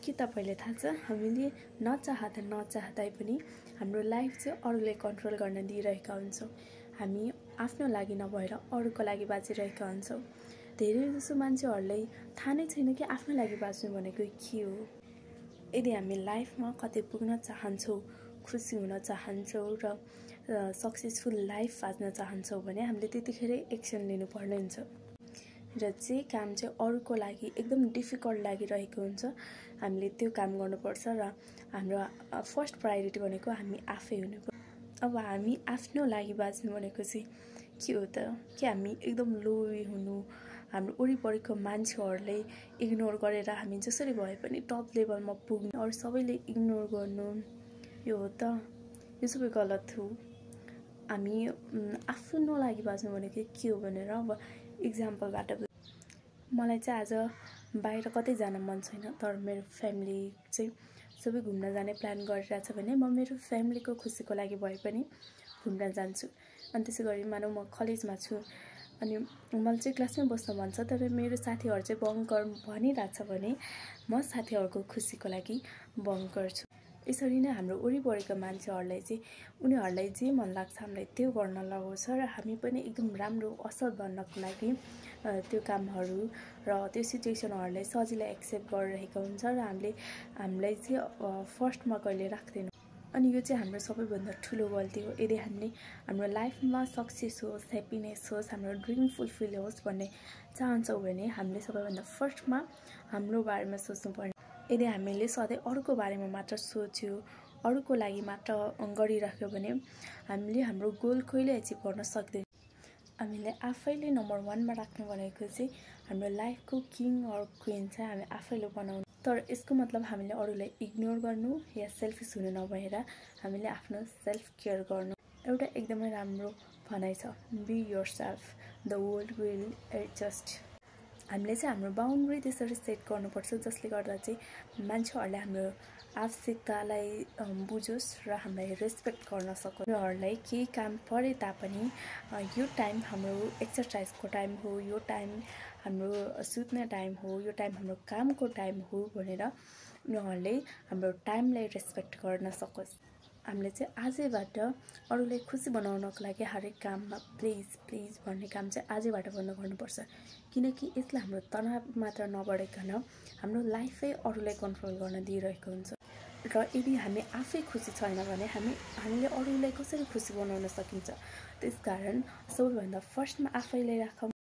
के तपाईलाई थाहा छ हामीले नचाहँदै पनि हाम्रो लाइफ चाहिँ अरूले कन्ट्रोल गर्न दिइरहेका हुन्छौँ। हामी आफ्नो लागि नभएर अरूको लागि बाँचिरहेका हुन्छौँ। धेरै जसो मान्छेहरूलाई थाहा नै छैन कि आफ्नो लागि बाँच्नु भनेको के हो। यदि हामी लाइफमा कतै पुग्न चाहन्छौँ, खुसी हुन चाहन्छौँ र सक्सेसफुल लाइफ बाँच्न चाहन्छौँ भने हामीले त्यतिखेरै एक्सन लिनुपर्ने हुन्छ र जे काम चाहिँ अरूको लागि एकदम डिफिकल्ट लागिरहेको हुन्छ हामीले त्यो काम गर्नुपर्छ र हाम्रो फर्स्ट प्रायोरिटी भनेको हामी आफै हुनुपर्छ। अब हामी आफ्नो लागि बाँच्नु भनेको चाहिँ के हो त? कि हामी एकदम लोभी हुनु, हाम्रो वरिपरिको मान्छेहरूलाई इग्नोर गरेर हामी जसरी भए पनि टप लेभलमा पुग्नु, अरू सबैले इग्नोर गर्नु, यो हो त? यो सबै गलत हो। हामी आफ्नो लागि बाँच्नु भनेको के हो भनेर अब इक्जाम्पलबाट मलाई चाहिँ आज बाहिर कतै जान मन छैन, तर मेरो फ्यामिली चाहिँ सबै घुम्न जाने प्लान गरिरहेछ भने म मेरो फ्यामिलीको खुसीको लागि भए पनि घुम्न जान्छु। अनि त्यसै गरी मानौ म कलेजमा छु अनि मलाई चाहिँ क्लासमै बस्न मन छ, तर मेरो साथीहरू चाहिँ बङ्क गर भनिरहेछ भने म साथीहरूको खुसीको लागि बङ्क गर्छु। यसरी नै हाम्रो वरिपरिका मान्छेहरूलाई चाहिँ उनीहरूलाई जे मन लाग्छ हामीलाई त्यो गर्न लगाउँछ र हामी पनि एकदम राम्रो असल बन्नको लागि त्यो कामहरू र त्यो सिचुएसनहरूलाई सजिलै एक्सेप्ट गरिरहेको हुन्छ र हामीलाई चाहिँ फर्स्टमा कहिले राख्दैन। अनि यो चाहिँ हाम्रो सबैभन्दा ठुलो गल्ती हो। यदि हामीले हाम्रो लाइफमा सक्सेस होस्, ह्याप्पिनेस होस्, हाम्रो ड्रिम फुलफिल होस् भन्ने चाहन्छौँ भने हामीले सबैभन्दा फर्स्टमा हाम्रो बारेमा सोच्नुपर्ने। यदि हामीले सधैँ अरूको बारेमा मात्र सोच्यो, अरूको लागि मात्र गरिराख्यो भने हामीले हाम्रो गोल कहिले एचिभ गर्न सक्दैन। हामीले आफैले नम्बर 1 मा राख्नु भनेको चाहिँ हाम्रो लाइफको किङ अर क्वीन चाहिँ हामी आफैले बनाउनु। तर यसको मतलब हामीले अरूलाई इग्नोर गर्नु या सेल्फिस हुनु नभएर हामीले आफ्नो सेल्फ केयर गर्नु। एउटा एकदमै राम्रो भनाइ छ, be yourself, the world will adjust. हामीले चाहिँ हाम्रो बाउन्ड्री त्यसरी सेट गर्नुपर्छ जसले गर्दा चाहिँ मान्छेहरूले हाम्रो आवश्यकतालाई बुझोस् र हामीलाई रेस्पेक्ट गर्न सकोस्। उनीहरूलाई केही काम परे तापनि यो टाइम हाम्रो एक्सर्साइजको टाइम हो, यो टाइम हाम्रो सुत्ने टाइम हो, यो टाइम हाम्रो कामको टाइम हो भनेर उनीहरूले हाम्रो टाइमलाई रेस्पेक्ट गर्न सकोस्। हामीले चाहिँ आजैबाट अरूलाई खुसी बनाउनको लागि हरेक काममा प्लिज प्लिज भन्ने काम चाहिँ आजैबाट बन्द गर्नुपर्छ। किनकि यसले हाम्रो तनाव मात्र नबढाइकन हाम्रो लाइफै अरूलाई कन्ट्रोल गर्न दिइरहेको हुन्छ र यदि हामी आफै खुसी छैन भने हामीले अरूलाई कसरी खुसी बनाउन सकिन्छ। त्यसकारण सबैभन्दा फर्स्टमा आफैलाई राखौँ।